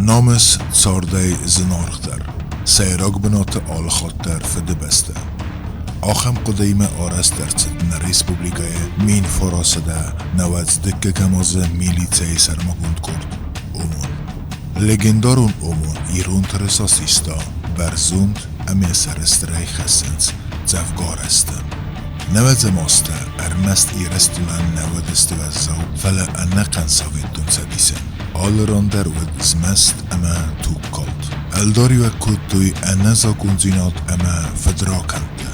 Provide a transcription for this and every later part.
Намыс цардӕй зынаргъдӕр, сӕйраг бынаты алыхатт дӕр Фыдыбӕстӕ. Ахӕм хъуыдыимӕ арӕзт ӕрцыд нӕ республикӕйы 1992 азы милицӕйы сӕрмагонд къорд ОМОН. Легендарон ОМОН ирон тырыса систа бӕрзонд ӕмӕ сӕрыстырӕй хӕссынц дзӕвгар азты. Нӕуӕдзӕм азтӕ ӕрмӕст Ирыстонӕн нӕ уыдысты уӕззау, фӕлӕ ӕнӕхъӕн Советон Цӕдисӕн. Алы ран дӕр уыд змӕст ӕмӕ тугкалд. Ӕлдариуӕг кодтой ӕнӕзакъондзинад ӕмӕ фыдракӕндтӕ.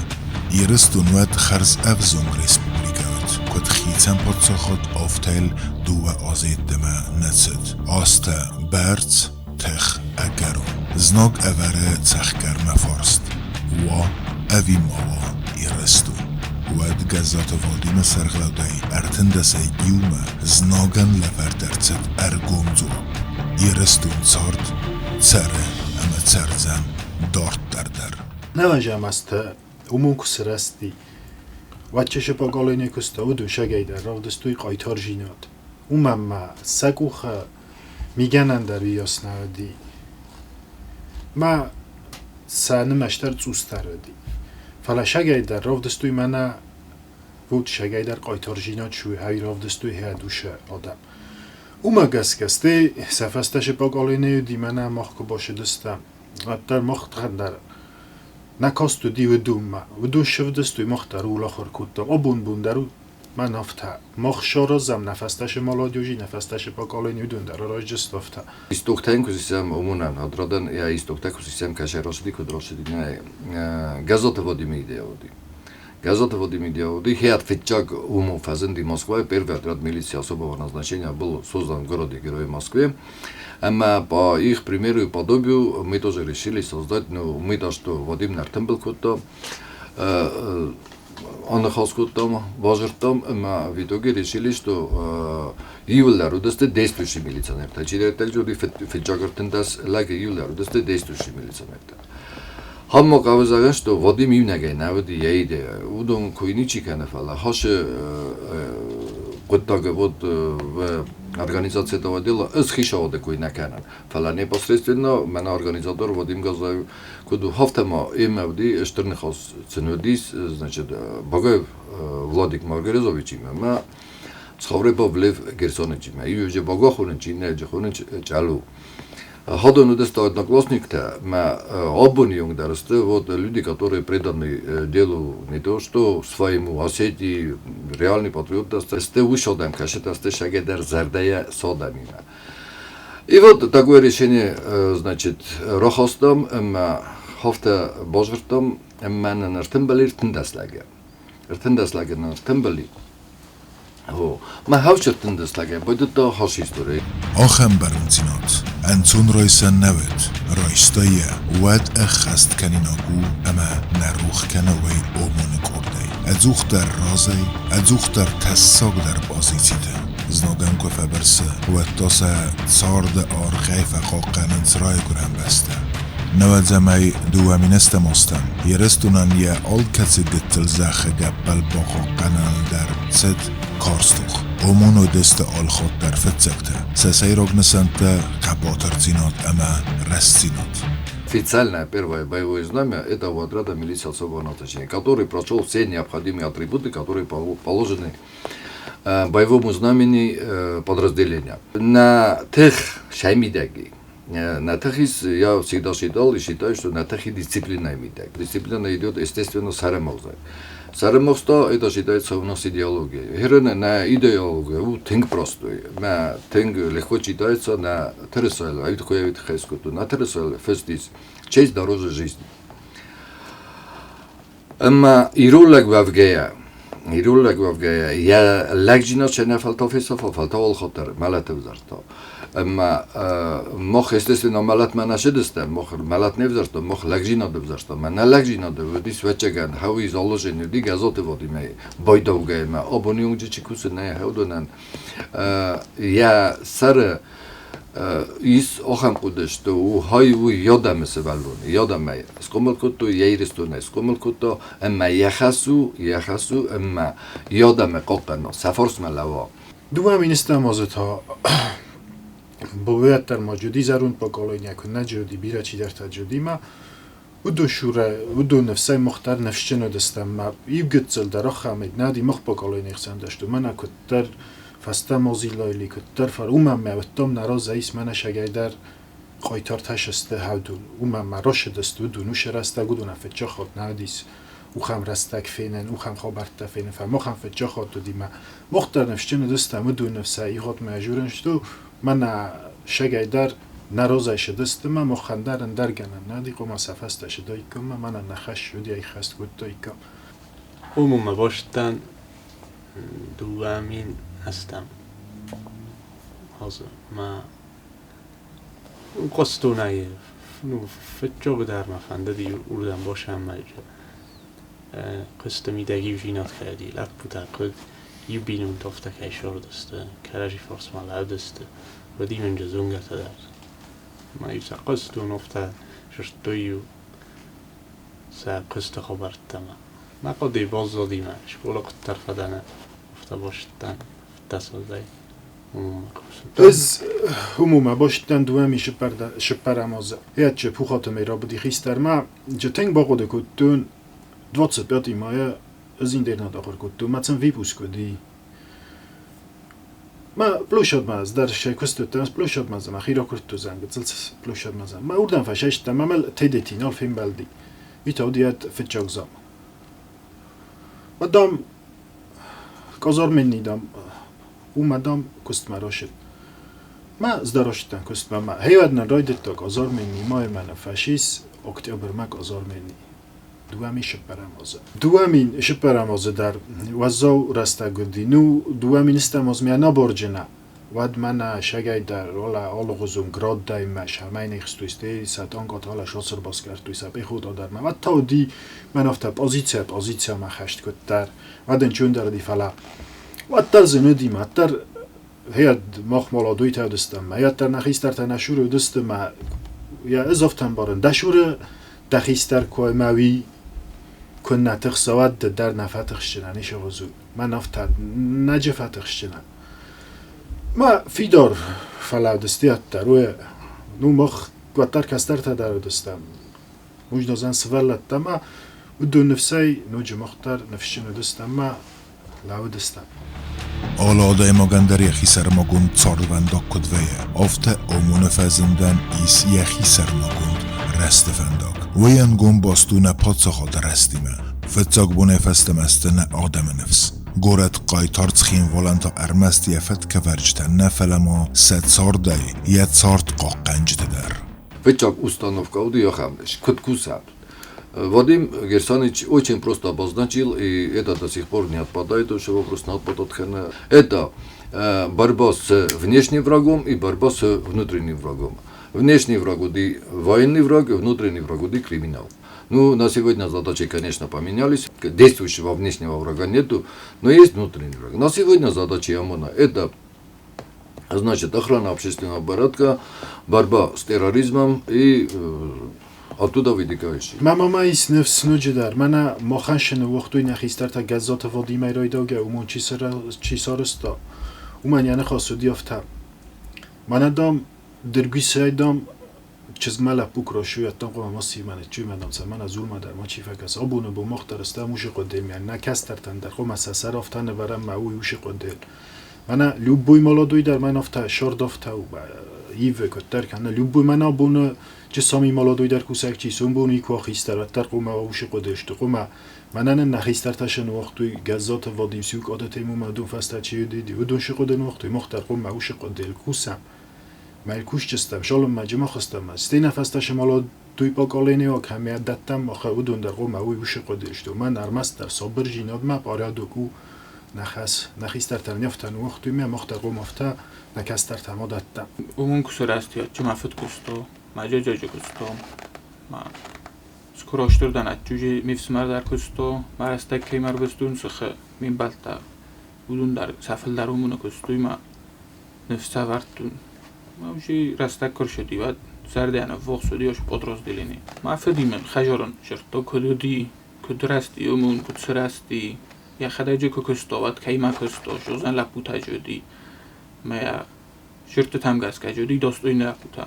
Ирыстон уӕд хӕрз ӕвзонг республикӕ уыд, куыд хицӕн паддзахад, афтӕ йыл дыууӕ азы йеддӕмӕ нӕ цыд. Азтӕ бӕрц, тых ӕгӕрон. Знаг ӕвӕры цӕхгӕрмӕ фарст: уа ӕви ма уа Ирыстон? Уӕд Гӕззаты Вадимы сӕргълӕудӕй ӕртындӕсӕй иумӕ знагӕн лӕвӕрд ӕрцыд ӕргом дзуапп: Ирыстон цард, цӕры ӕмӕ цӕрдзӕн дарддӕр дӕр. Нӕвӕзӕм азтӕ уымон куы сырӕзти, уӕд чысыл поколени куыста, уыдон сагӕйдӕр равдыстой хъайтардзинад. Уымӕн ма сӕ къухы мигӕнӕн дӕр уыйас нӕ уыди. Ма сӕ нымӕц дӕр цъусдӕр уыди. Фӕлӕ сагӕйдӕр равдыстой мӕнӕ вот сагӕйдӕр хъайтардзинад суй, ӕви равдыстой хӕдусы адӕм. Уымӕ гӕсгӕ стӕй сӕ фӕстӕ цы поколени уыди, мӕнӕ мах куы басыдыстӕм, уӕддӕр мах дӕр нӕ каст уыди уыдонмӕ. Уыдон сӕвдыстой, мах дӕр ууыл ахуыр кодтам. Абон бон дӕр мӕн афтӕ. Мах саразӕм нӕ фӕстӕсы молодежи, нӕ фӕстӕсы поколени, уыдон дӕр аразджысты афтӕ. Истоктӕн куы омонӕн адрадан я истоктӕ куы систем кӕсӕ росиди куыд росиди нӕ Газоты Владимир идея уыди. Газоты Владимир идея уыди, хиат фыццаг уму фӕзынди Москвайы первый отряд милиции особого назначения был создан в городе Герое Москве. Ӕмӕ по их примеру и подобию мы тоже решили создать, ну, мы-то что, Вадим Нартембл кодта, аныхас кодтам, базырдтам ӕмӕ в итоге решили, что иуылдӕр уыдысты действующий милиционертӕ. Чидӕриддӕр уыди фыццаг ӕртындӕс лӕгы иуылдӕр уыдысты действующий милиционертӕ. Хамма хъӕуы зӕгъын, что Вадим иунӕгӕй нӕ уыди йӕ идея. Уыдон куы ничи кӕны, фӕлӕ хӕсы хъуыддаг вот в организации этого дела ӕз хицауады кой нӕ кӕнын. Фӕлӕ непосредственно мӕнӕ организатор Вадим Газаев куыд у, афтӕ ма имӕ уыди стыр ныхас сын уыдис, значит, Багаев Владик Маргарезовичимӕ ӕмӕ Цховрепов Лев Герсонычимӕ. Иу же Бага хонынч, иннӕ же хонынч Чалу. Ходон уыдысты одноклассниктӕ, мӕ абоны онг дӕр сты вот люди, которые преданы делу не то что своему Осетии, реальный патриот сты уыш адӕм кӕсытӕ сты сӕгӕдӕр зӕрдӕйӕ садӕмимӕ. И вот такое решение, значит, рахастам ӕмӕ хафтӕ базырдтам ӕмӕ нын ӕртымбыл ӕртындӕс лӕги. Ӕртындӕс лӕги нын ӕртымбыл О, мӕ хӕвч ӕртындӕс лӕгӕй байдыдта хас истори. Ахӕм бӕрндзинад ӕнцон райсӕн нӕ уыд. Райста йӕ, уӕд ӕххӕст кӕнинаг у ӕмӕ нӕ рох кӕны уый ОМОН-ы къордӕй. Ӕдзухдӕр разӕй, ӕдзухдӕр тӕссагдӕр позициты. Знагӕн куы фӕбырсы, уӕд та сӕ царды аргъӕй фӕхъахъхъӕнынц райгуырӕн бӕстӕ. Нӕуӕдзӕмӕй дыууӕ минӕстӕм азтӕм Ирыстонӕн йӕ алкӕцы гыццыл зӕххы гӕппӕл бахъахъхъӕныныл дӕр цыд карз тох. ОМОН уыдысты алхатт дӕр фыццӕгтӕ, сӕ сӕйраг нысӕнттӕ хъӕбатырдзинад ӕмӕ рӕстдзинад. Официальное первое боевое знамя – это у отряда милиции особого назначения, который прошел все необходимые атрибуты, которые положены боевому знамени подразделения. На тех шаймидаги, на тех я всегда считал и считаю, что на тех и дисциплина имеет. Дисциплина идет, естественно, сӕрымагъзӕй. Сӕрымагъз та это считается у нас идеология. Херен на идеология, у тынг простой. Мӕ тынг легко читается на тырысайыл, авид хуявит хайскоту, на тырысайыл фыст ис честь дороже жизни. Ӕмӕ ирон лӕг уӕвгӕйӕ, ирон лӕг уӕвгӕйӕ, йӕ лӕгджинад сӕ нӕ фӕлтау фесафа, фӕлтау алхатт дӕр мӕлӕт ӕвзӕрста. Ӕмӕ мах, естественно, мӕлӕтмӕ нӕ цыдыстӕм, мах мӕлӕт не взӕрстам, мах лӕгдзинад ӕвзӕрстам. Мӕ нӕ лӕгдзинад уыдис ӕвӕццӕгӕн, хъӕуы заложен уыди Газоты Вадимӕй байдаугӕимӕ. Абоны онг чи кусы нӕ уыдонӕн йӕ сӕры ис ахӕм хъуыды, что у хай у йӕ сывӕллон, йӕ схъомыл кодтой йӕ Ирыстонӕй схъомыл кодта ӕмӕ йӕ хӕс у, йӕ хӕс у ӕмӕ йӕ адӕмы хъахъхъӕна, сӕ фарсмӕ лӕууа. Дыууӕ министрӕм азы та Бывает ма джуди зӕронд поколение, куы нӕ джуди, бирӕ чидӕртӕ джуди ма уыдон шурӕ, уыдон ныфсӕй мохтар ныфсджын уыдыстӕм ма иу гыццыл дӕр ахӕмӕй нӕди мох поколение хсӕн дӕсты мӕнӕ куыддӕр фӕстӕ мозилайли куыддӕр фар уымӕн мӕ уыдтам нӕ разӕй ис мӕнӕ шагайдӕр хъайтартӕ сысты хӕдун уымӕн ма рашыдысты уыдон уышы рӕстӕг уыдон фыццахат нӕдис ухӕм рӕстӕг фенӕн ухӕм хабӕрттӕ фенӕн фӕ махӕн фыццахат уыди ма мох дӕр ныфсджын уыдыстӕм уыдон ныфсӕй ихатмӕ журын сту мӕнӕ шагайдӕр нӕ разӕй шыдысты ма махӕн дӕр ӕндӕр гӕнӕн нӕди хъуамӕ сӕ фӕстӕ шыдаиккам ма мӕнӕ нӕ хӕс уыди ай хӕст кодтаиккам. Умумӕ бостан 2008 азы ма Костунай ну фыццагдӕр мӕ фӕндыди уырдӕм босӕммӕджы. Куысты мидӕг иу хӕди лӕппутӕ куыд иу бинонтӕ афтӕ кӕй сордысты, кӕрӕдзи фарсмӕ лӕудысты, уӕд имӕнджы зонгӕтӕ дӕр. Ма иу сӕ куыстон афтӕ сырдтой-иу сӕ куысты хабӕрттӕ ма. Мӕ хъуыдыйы баззади мӕ скъола куыддӕр фӕдӕн, афтӕ бастдӕн фыддӕсазӕй. Ez умума бостан дуами шиппарамаза. Ятче пухатаме рабуди хистарма, же тенг багоде куттун 25 мая ez internat ахуыр кодтон, ма цын выпуск уыди. Ма площадмӕ дӕр се куыстуттӕн площадмӕ ма хирокурттузан гыццыл площадмӕ. Ма урдӕм фӕсӕстӕм, ма мӕл тедети нал фембӕлди. Вита уыди фыццаг заман. Мадам казарменни дам умадам куыстмӕ рашыд. Ма здароштан куыстмӕ ма. Хейвадна райдыдта казарменни май мӕнӕ фӕсис октябрмӕ казарменни. Дуами шиппарамазы. Дуамин шиппарамазы дӕр уӕззау рӕстӕг уыди. Ну, дуамин стӕм мӕ наборджына. Уӕд мӕнӕ шагайдӕр ола алыгъуызон граддӕй мӕ шармайны хстуисте сӕ танкот ала шосыр баскӕрдтой сӕ пехота дӕр мӕ. Уӕд та уыди мӕн афтӕ позиция позициямӕ хӕст куыддӕр. Уӕд ын чундӕр уыди, фӕлӕ уӕддӕр зын уыди, уӕддӕр хиад мах молодой уыдыстӕм, ма уӕддӕр нӕ хистӕртӕ нӕ шуры уыдысты ма йӕ ӕз афтӕ ӕмбарын, дӕ шуры дӕ хистӕр куы ӕмӕ уый куы нӕ тыхса, уӕд ды дӕр нӕ фӕтыхсджынӕ, ницы хуызы. Мӕн афтӕ нӕджы фӕтыхсджынӕ. Ма фидар фӕлӕудысты уӕддӕр, уый ну мах уӕддӕр кӕстӕртӕ дӕр уыдыстӕм. Мужнозӕн сывӕллӕттӕ ма уыдон ныфсӕй ноджы мах дӕр ныфсджын уыдыстӕм ма лӕууыдыстӕм. Алы адӕймагӕн дӕр йӕхи сӕрмагонд цардвӕндаг куыд вӕййы, афтӕ ОМОН-ы фӕзындӕн ис йӕхи сӕрмагонд рӕзты фӕндаг. Уый ӕнгом баст у нӕ паддзахады рӕзтимӕ. Фыццаг бонӕй фӕстӕмӕ сты нӕ адӕмы ныфс. Горӕт хъайтар Цхинвалӕн та ӕрмӕст йӕ фӕткӕвӕрджытӕ нӕ, фӕлӕ ма сӕ цардӕй йӕ цард хъахъхъӕнджыты дӕр. Фыццаг установка уыди ахӕм, куыд кусӕм. Вадим Герсанович очень просто обозначил, и это до сих пор не отпадает, уже вопрос не отпадает. Это борьба с внешним врагом и борьба с внутренним врагом. Внешний враг уди военный враг, внутренний враг уди криминал. Ну, на сегодня задачи, конечно, поменялись. Действующего внешнего врага нету, но есть внутренний враг. На сегодня задачи ОМОНа – это, значит, охрана общественного порядка, борьба с терроризмом и оттуда вытекающие. Мама ма ис ныфс ноджыдӕр. Мӕнӕ махӕн ныууагътой нӕ хистӕртӕ Гӕззаты Вадимӕй райдайгӕ, уымӕн чи сарӕзта, уымӕн йӕ ныхас уыди афтӕ. Мӕнӕ, дам, дыргуисӕй, дам, чызгмӕ лӕппу куы рашуйӕттӕм хъуамӕ ма симӕ чуймӕ, дам, цӕмӕн дзурмӕ дӕр ма чи фӕкӕса. Абоны бон мах дӕр стӕм уышы хъуыдыйы, нӕ кӕстӕртӕн дӕр хъуамӕ сӕ сӕр афтӕ нывӕрӕм мӕ уый уышы хъуыдыйыл. Мӕнӕ любой молодой дӕр мӕн афтӕ сӕрд афтӕ у, ивы куыддӕр кӕны. Любой мӕнӕ абоны чи сами молодой дӕр кусӕг чи сомбон икуа хистӕр, уӕддӕр хъуамӕ уышы хъуыдыйы сты. Хъуамӕ мӕнӕ нын нӕ хистӕртӕ сы ныууагътой Гӕззаты Вадим Сиукъаты Тимурмӕ уыдон фӕстӕ чи уыди, уыдон шы хъуыды ныууагътой, мах дӕр хъуамӕ уышы хъуыдыйыл кусӕм. Мӕ кусджыстӕм, шалынмӕ джымахыстӕм, стӕй нӕ фӕстӕ шы молодой поколение кӕм дӕттӕм, мах уыдон дӕр хъуамӕ уый уышы хъуыдыйы сты. Мӕн ӕрмӕстдӕр сабырдзинадмӕ порядок у нӕ хӕс. Нӕ хистӕртӕ нын афтӕ ныууагътой, мӕ мах дӕр хъуамӕ афтӕ нӕ кӕстӕртӕм адӕттӕм. Умун кусурасти ачма фыд кусто, ма джоджоджо кусто, ма скороштурдан ачужи мифсмардар кусто, ма растак кеймар быстун сых мин балта. Удун дар сафылдар умуна кустуй ма нефса вартун. Ма уши растак коршоди вад зардяна вохсуди ош подразделение. Ма федимен хажорон шерто кодуди кудрасти умун куцрасти я хададжи кукустоват кейма кусто жозан лапутажоди ма Жиртытӕм гӕсгӕ джуди достойный лӕппутӕ.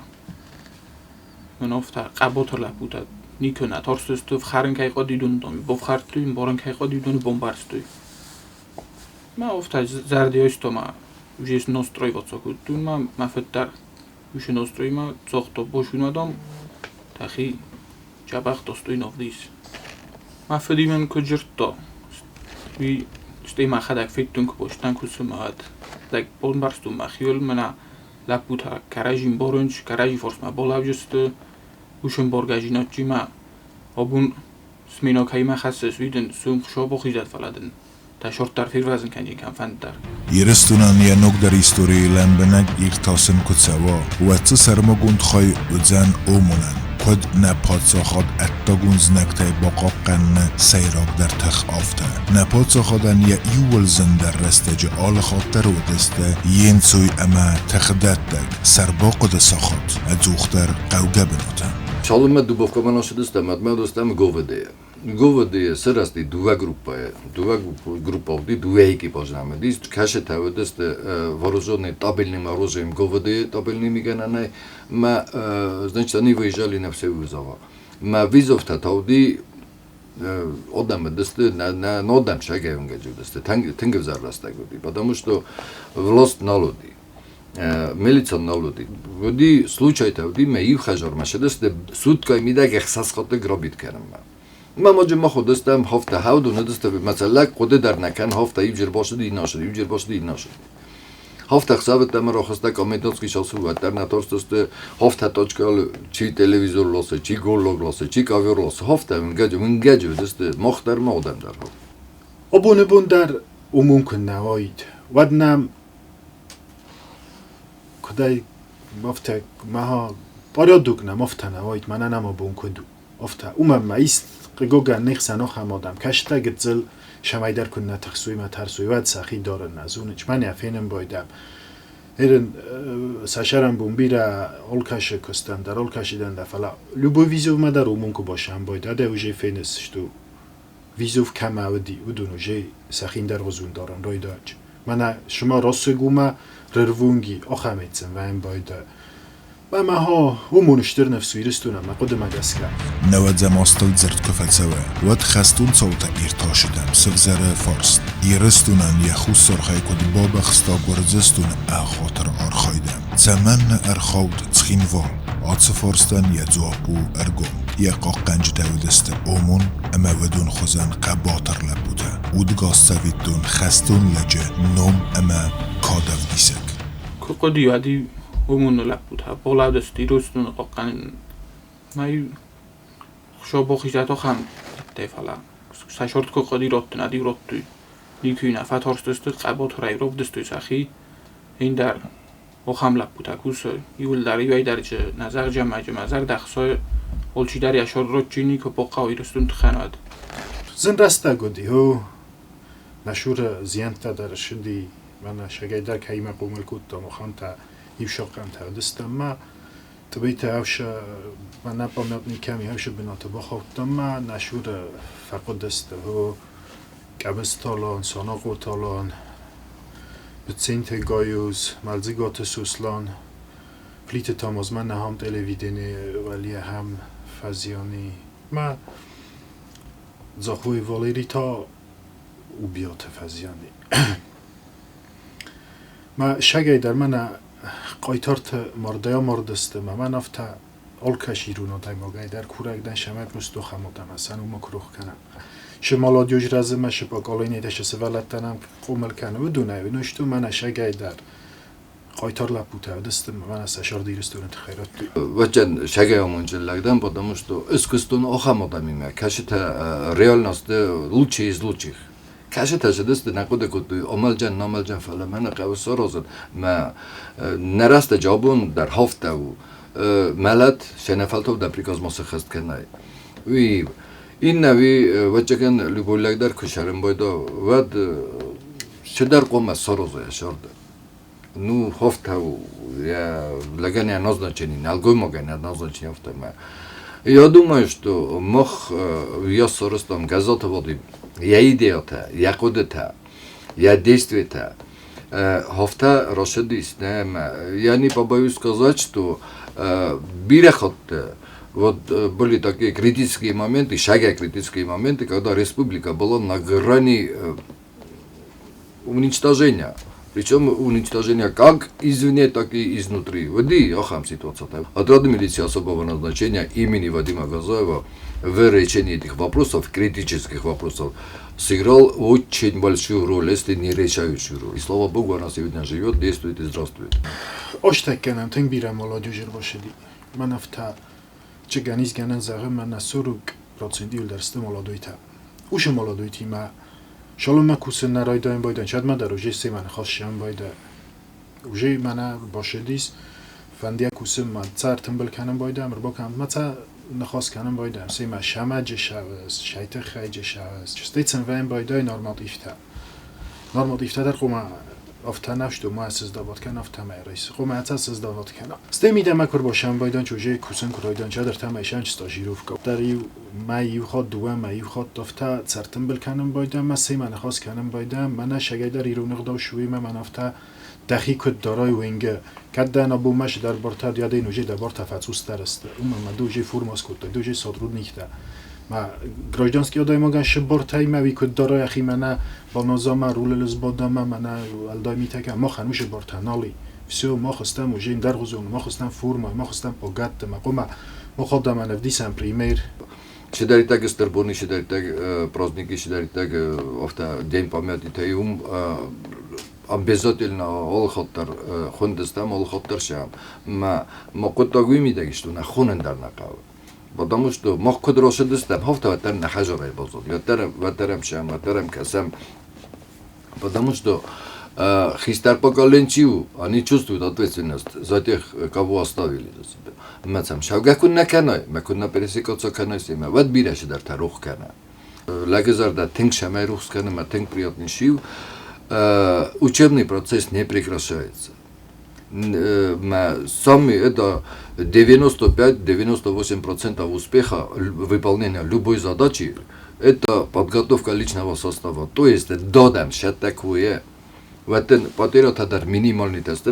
Мын офта къӕботыр лӕппутӕ никуы нӕ торстысты, фхӕрын кӕй хъуыди, уыдоны бафхӕрдтой, ӕмбарын кӕй хъуыди, уыдоны бамбӕрстой. Мӕ офта зӕрдиайсто ма уже ностроиваться кодтон ма мӕ фыд дӕр уышы ностроимӕ цагъта бошунадам тахи джабах достойнов дис. Мӕ фыд мын куыд дзырдта, уый стӕй мӕхӕдӕг федтон, куы бостӕн куы цымӕт. Лӕг бамбӕрстон мӕхиуыл мӕнӕ лӕппутӕ кӕрӕдзи мбарынц, кӕрӕдзи фарсмӕ балӕуджысты, уышы ӕмбаргӕдзинадимӕ абон смена кӕимӕ хӕссыс, уый дын сом Хуыцау бахизӕд, фӕлӕ дын дӕ сӕрд дӕр фервӕзын кӕнин кӕмфӕнды дӕр. Ирыстонӕн йӕ ногдӕр историйы лӕмбынӕг иртасын куы цӕуа, уӕд дзы сӕрмагонд хай уыдзӕн ОМОНӕн, куыд нӕ паддзахад ӕддагон знӕгтӕй бахъахъхъӕныны сӕйрагдӕр тых, афтӕ. Нӕ паддзахадӕн йӕ иууыл зындӕр рӕстӕджы алы хатт дӕр уыдысты йе нцой ӕмӕ тыхдӕттӕг, сӕрбахъуыды сахат, ӕдзухдӕр хъӕугӕ бынаты. Цалынмӕ Дубовкӕмӕ нӕ уӕдмӕ уыдыстӕм ГОВД-йы. ГОВД-йы сырӕзти дыууӕ группӕйы. Дыууӕ группа уыди, дыууӕ экипажы нӕм уыдис. Кӕсытӕ уыдысты вооруженные табельным оружием ГОВД-йы табельный мигӕнӕнӕй. Мӕ, значит, они выезжали на все вызова. Мӕ вызовтӕ та уыди адӕм уыдысты, нӕ адӕм сагӕйонгӕджы уыдысты, тынг ӕвзӕр рӕстӕг уыди, потому что власть нал уыди. Милиция нал уыди. Уыди случайтӕ, уыди мӕ иу хӕдзармӕ цыдысты суткӕйы мидӕг ӕхсӕз хатты грабить кӕнынмӕ. Мӕ моджы мах уыдыстӕм хафтӕ хӕудон уыдысты, мӕцӕллӕг хъуыды дӕр нӕ кӕн, хафтӕ иу джер бацыди, иннӕ ацыди, иу джер бацыди, иннӕ ацыди. Хафтӕ хсӕвыдтӕ ӕмӕ рахызтӕ комендантский часы уӕддӕр нӕ тарстысты, хафтӕ точкӕ чи телевизор ласы, чи голлаг ласы, чи ковер ласы, хафтӕ уынгӕджы, уынгӕджы уыдысты, мах дӕр ма адӕм дӕр. Абоны бон дӕр уымон куыннӕ уаид, уӕд нӕм куыдӕй афтӕ мӕ порядок нӕм афтӕ нӕ уаид, мӕнӕ нӕм абон куыд у, афтӕ. Уымӕн ма ист хъыгагӕн не хсӕн ахӕм адӕм кӕстӕ гыццыл сӕмӕйдӕр куыннӕ тыхсой мӕ тӕрсой, уӕд сӕхи дарын нӕ зонынц. Мӕнӕ фенын байдӕм. Ерын сӕ бон бирӕ алкӕсы куыстӕн дӕр, алкӕсы дӕр, фӕлӕ любой визовмӕ дӕр уымон куы басӕмбайд, адӕ уже феныс, что визов кӕмӕ уыди, уыдон уже сӕхиндӕр гъуызун дарын райдач. Мӕнӕ шума россегума рырвунги ахӕмӕйцӕн вӕн байда. Ӕмӕ ха уымон стыр ныфс Ирыстонӕн мӕ хъуыдымӕ гӕсгӕ. Нӕуӕдзӕм азтыл дзырд куы фӕцӕуы, уӕд хӕстон цаутӕ иртасыдӕм сывзӕры фарст. Ирыстонӕн йӕ хуссар хай куыд бабӕхста Гуырдзыстоны ӕгъатыр архайдӕн? Цӕмӕннӕ ӕрхауд Цхинвал? Ацы фарстӕн йӕ дзуапп у ӕргом. Йӕ хъахъхъӕнджытӕ уыдысты ОМОН ӕмӕ уыдон хуызӕн хъӕбатыр лӕппутӕ. Удгас цӕвиттон хӕстон лӕджы ном ӕмӕ кадӕвдисӕг. Куы хъуыди, уӕд-иу ОМОН-ы лӕппутӕ балӕудысты Ирыстоны хъахъхъӕнын. Мӕ-иу Хуыцау бахизӕд ахӕм иттӕй, фӕлӕ сӕ сӕрд куы хъуыди раттын, ӕд-иу радтой. Никуы нӕ фӕтарстысты, хъӕбатырӕй равдыстой сӕхи. Ӕндӕр ахӕм лӕппутӕ кусы, иуылдӕр иуӕйдӕр нӕ зӕгъджамаджы мӕ зӕрдӕ хсайы, алчидӕр йӕ сӕр раччи никуы бахъӕуы Ирыстоны тыххӕн уӕд. Зын рӕстӕг уыди, о, нӕ суры зиӕнттӕ дӕр ссыди, мӕнӕ сагӕй дӕр кӕимӕ хъомыл кодтам, ахӕмтӕ иу сахъхъӕнтӕ уыдыстӕм ма. Тбиты ӕвсӕ мӕнӕ памятник кӕми ӕвсӕ бынаты бахаудтам ма нӕ суры фӕхъуыдысты, о, Къӕбысталан, Санахъоталан, Быценты Гайоз, Мӕлдзыгаты Сослан, Плиты Тамаз мӕнӕ ахӕм телевидени вӕлли ахӕм фӕзиани. Мӕ Дзахойы Валери та Убиаты фӕзиани. Мӕ сагӕй дӕр мӕнӕ хъайтарты мардӕй амардысты, мӕ мӕн афтӕ алкӕс ирон адӕймагӕй дӕр курӕг дӕн, цӕмӕй просто ахӕм адӕм сӕ номы куы рох кӕнӕм. Шы молодежь рӕзы шы поколение шы сывӕллӕттӕн хъомыл кӕны, уыдонӕй уыдон мӕнӕ сагӕй дӕр хъайтар лӕппутӕ уыдысты, мӕнӕ сӕ сӕрды Ирыстоны тыххӕй радтой. Вӕччен сагӕй амонджын лӕг дӕн, потому что ӕз куыстон ахӕм адӕмимӕ, кӕцытӕ реально сты лучшие из лучших. Кӕцытӕ цыдысты, нӕ хъуыды кодтой, амӕлдзӕн, нӕ амӕлдзӕн, фӕлӕ мӕнӕ хъӕуы саразын. Мӕ нӕ рӕстӕджы абон дӕр хафтӕ у. Мӕлӕт сӕнӕфӕлтау дӕ приказ ма сӕххӕст кӕнай. Уый иннӕ уый вӕччӕгӕн любой лӕг дӕр куы сӕрын байда, уӕд цыдӕр хъуамӕ сараза йӕ сӕрды. Ну, хафтӕ у, йӕ лӕгӕн йӕ назначение, нӕлгоймагӕн йӕ назначение афтӕ мӕ. Я думаю, что мах я сарӕзтам Гӕззаты Вадим йӕ идеятӕ, йӕ хъуыдытӕ, йӕ действиятӕ. Хафта расшедись, я не побоюсь сказать, что бирӕ хатты вот были такие критические моменты, шага критические моменты, когда республика была на грани уничтожения. Причем уничтожение как извне, так и изнутри. Води, ахам ситуация. Отряд милиции особого назначения имени Вадима Газаева в решении этих вопросов, критических вопросов, сыграл очень большую роль, если не решающую роль. И слава богу, она сегодня живет, действует и здравствует. Оштеккенем, тынг бирӕ молодежь рбашеди. Мӕн афтӕ чыгӕнис гӕнӕн зӕгъы, мӕнӕ 40% улдӕрсты молодойтӕ. Ушы молодойтимӕ шаломмӕ кусын нӕ райдайын байдайын, чӕдмӕ дӕр уже семӕ ныхас сӕм байда. Уже мӕнӕ башедис, фӕндиа кусын ма цӕ ӕртымбыл кӕнын байдаем, ӕрбакӕнӕм ма цӕ ныхас кӕнын байдаем, семӕ сӕмӕджы сӕвӕз, сӕй тыххӕйджы сӕвӕз. Стӕй цӕнвӕйын байдай нормативтӕ. Нормативтӕ дӕр хъуамӕ афтӕ нӕ сты, ма сыздават кӕн, афтӕ ма райс. Хъуамӕ ӕцӕг сыздават кӕна. Стӕй мидӕмӕ куы рбасӕм байдан, уже кусын куы райдан, чӕдӕр та ма исӕн стажировка. Дӕр иу мӕй иу хатт, дыууӕ мӕй иу хатт афтӕ цӕртымбыл кӕнын байдаем, мӕ семӕ ныхас кӕнын байдаем, мӕнӕ сӕгӕйдӕр ирон ӕгъдау суимӕ мӕн афтӕ дӕхи куыд дарай уынгы. Кӕд дӕ нӕ бонмӕ сыдӕр бартӕ дӕ уже дӕ бартӕ фӕцъусдӕр сты. Уымӕн ма ды уже форма скодтай, ды уже сотрудниктӕ. Ма гражданский адӕймагӕн сыбартӕй мӕ уый куыд дарай ӕхи мӕнӕ баназамӕ, рулыл сбадамӕ, мӕнӕ уӕлдай митӕ кӕн, махӕн уышы бартӕ нал и. Все, мах стӕм уже ӕндӕргъуызон, мах стӕм формӕ, мах стӕм пъагӕтты, ма хъуамӕ мах адӕмӕн ӕвдисӕм пример. Чидӕриддӕр стыр бони, чидӕриддӕр праздники, чидӕриддӕр афтӕ день памяти тӕй уым обязательно алы хатт дӕр хуындыстӕм, алы хатт дӕр сӕм. Мӕ ма хъуыддаг уый мидӕг ис, нӕ хонын дӕр нӕ хъӕуы. Потому что мах куыд росыдыстӕм, афтӕ уӕддӕр нӕ хӕдзарӕй баззад. Уӕддӕр, уӕддӕр сӕм, уӕддӕр кӕсӕм. Потому что хистӕр поколение чи у, они чувствуют ответственность за тех, кого оставили за себя. Мӕ цӕм шаугӕ куыннӕ кӕной, мӕ куыннӕ пересекаться кӕной семӕ, уӕд бирӕ чидӕртӕ рох кӕны. Лӕджы зӕрдӕ тынг сӕмӕй рухс кӕны, мӕ тынг приятный сиу. Учебный процесс не прекращается. Сами это 95-98% успеха выполнения любой задачи это подготовка личного состава. То есть додам такое. В этом потеря тогда минимальный тест,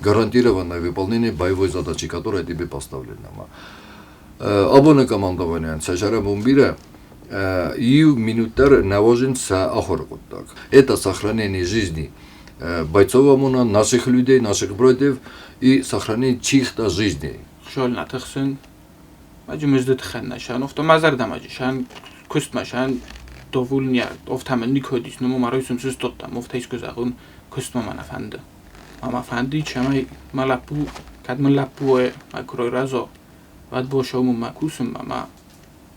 гарантированное выполнение боевой задачи, которая тебе поставлена. Абоны командование сӕ бирӕ иу минут дӕр нӕ уадзынц сӕ ахуыры хъуыддаг. Это сохранение жизни бойцов ОМОНа, наших людей, наших братьев и сохранение чьих-то жизней. Хшол натыхсын, маджы мызды тыхӕн шан, офта мазарда маджы шан, куыстмӕ шан довольня, офта мӕ никодис, ну ма ройсум сыстотта, офта искуы зӕгъын, куыстмӕ мӕ нӕ фӕнды. Ма мӕ фӕнды, цӕмӕй мӕ лӕппу, кӕд мын лӕппу уа, мӕ куы райрӕза, уӕд бацӕуон мӕ кусынмӕ, мӕ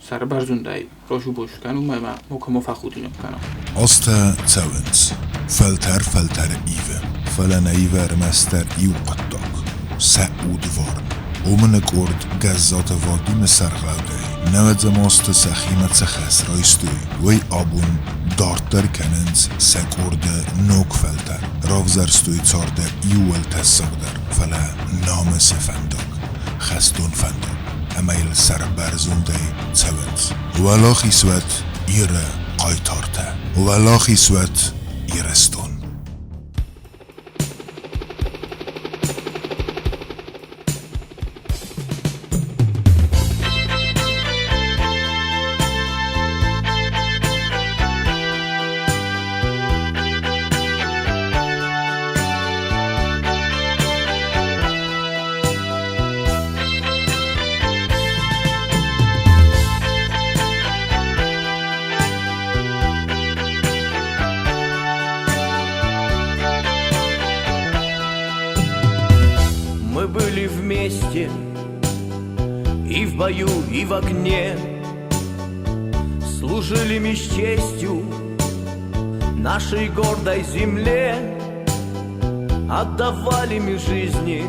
сӕрбӕрзондӕй рожубош кӕнон ӕмӕ макӕмӕ фӕхудинаг кӕнон. Азтӕ цӕуынц, фӕлтӕр фӕлтӕры ивы, фӕлӕ нӕ ивы ӕрмӕстдӕр иу хъуыддаг – сӕ удварн. Омыны къорд Гӕззаты Вадимы сӕргълӕудӕй нӕуӕдзӕм азты сӕхимӕ цы хӕс райстой, уый абон дарддӕр кӕнынц сӕ къорды ног фӕлтӕр. Равзӕрстой царды иууыл тӕссагдӕр, фӕлӕ намысы фӕндаг, хӕстон фӕндаг, ӕмӕ йыл сӕрбӕрзондӕй цӕуынц. Уӕлахиз уӕд Иры хъайтартӕ! Уӕлахиз уӕд Ирыстон! Мы были вместе и в бою, и в огне, Служили мы с честью нашей гордой земле, Отдавали мы жизни,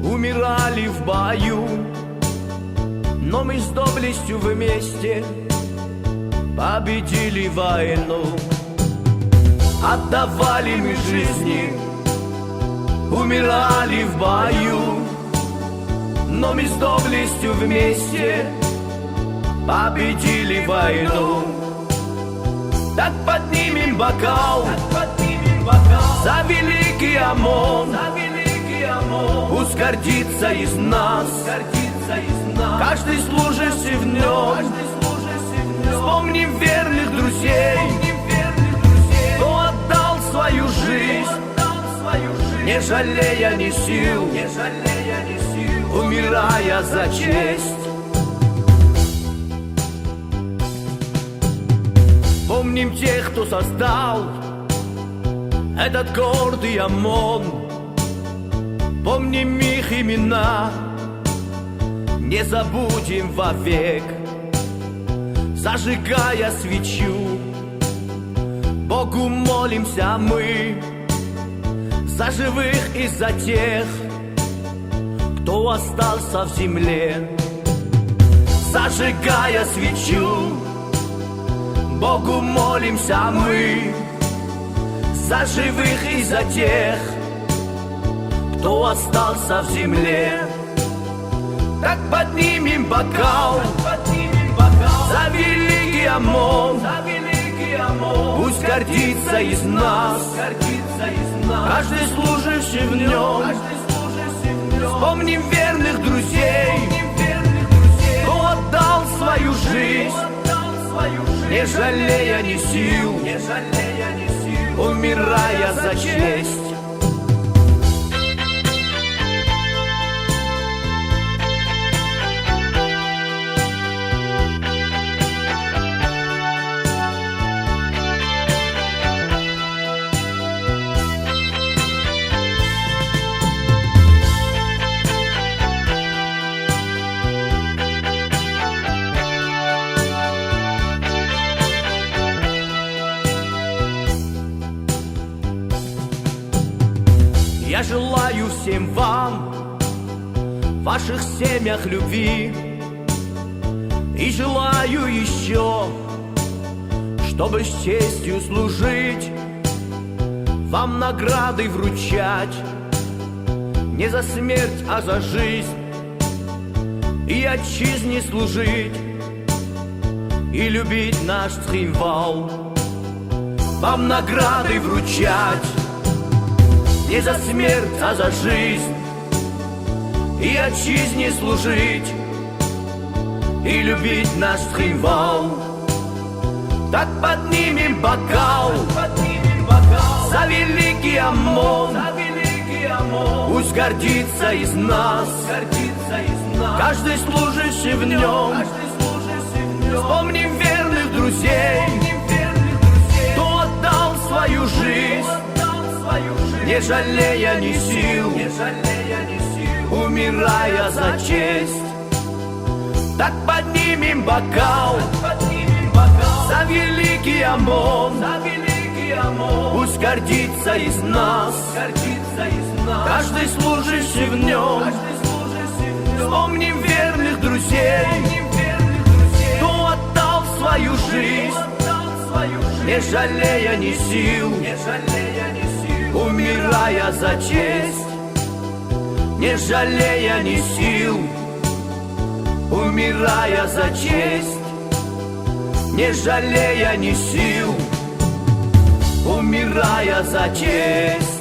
умирали в бою, Но мы с доблестью вместе победили войну. Отдавали мы жизни, умирали в бою, Но мы с доблестью вместе победили войну. Так поднимем бокал ОМОН, пусть гордится из нас, каждый служащий в нем. Вспомним верных друзей, кто отдал свою жизнь, не жалея ни сил, умирая за честь. Помним тех, кто создал этот гордый ОМОН. Помним их имена, не забудем вовек. Зажигая свечу, Богу молимся мы за живых и за тех, кто остался в земле. Зажигая свечу, Богу молимся мы за живых и за тех, кто остался в земле. Так поднимем бокал за великий ОМОН, пусть гордится из нас каждый служащий в нем. Вспомним верных друзей, кто отдал свою жизнь, не жалея ни сил, умирая за честь. Я желаю всем вам в ваших семьях любви. И желаю еще, чтобы с честью служить, вам награды вручать не за смерть, а за жизнь, и отчизне служить, и любить наш Цхинвал. Вам награды вручать не за смерть, а за жизнь, и отчизне служить, и любить наш Цхинвал. Так поднимем бокал за великий ОМОН, пусть гордится из нас каждый служащий в нем. Вспомним верных друзей, кто отдал свою жизнь, не жалея ни сил, умирая за честь. Так поднимем бокал за великий ОМОН, пусть гордится из нас каждый служащий в нем. Вспомним верных друзей, кто отдал свою жизнь, не жалея ни сил, умирая за честь. Не жалея ни сил, умирая за честь. Не жалея ни сил, умирая за честь.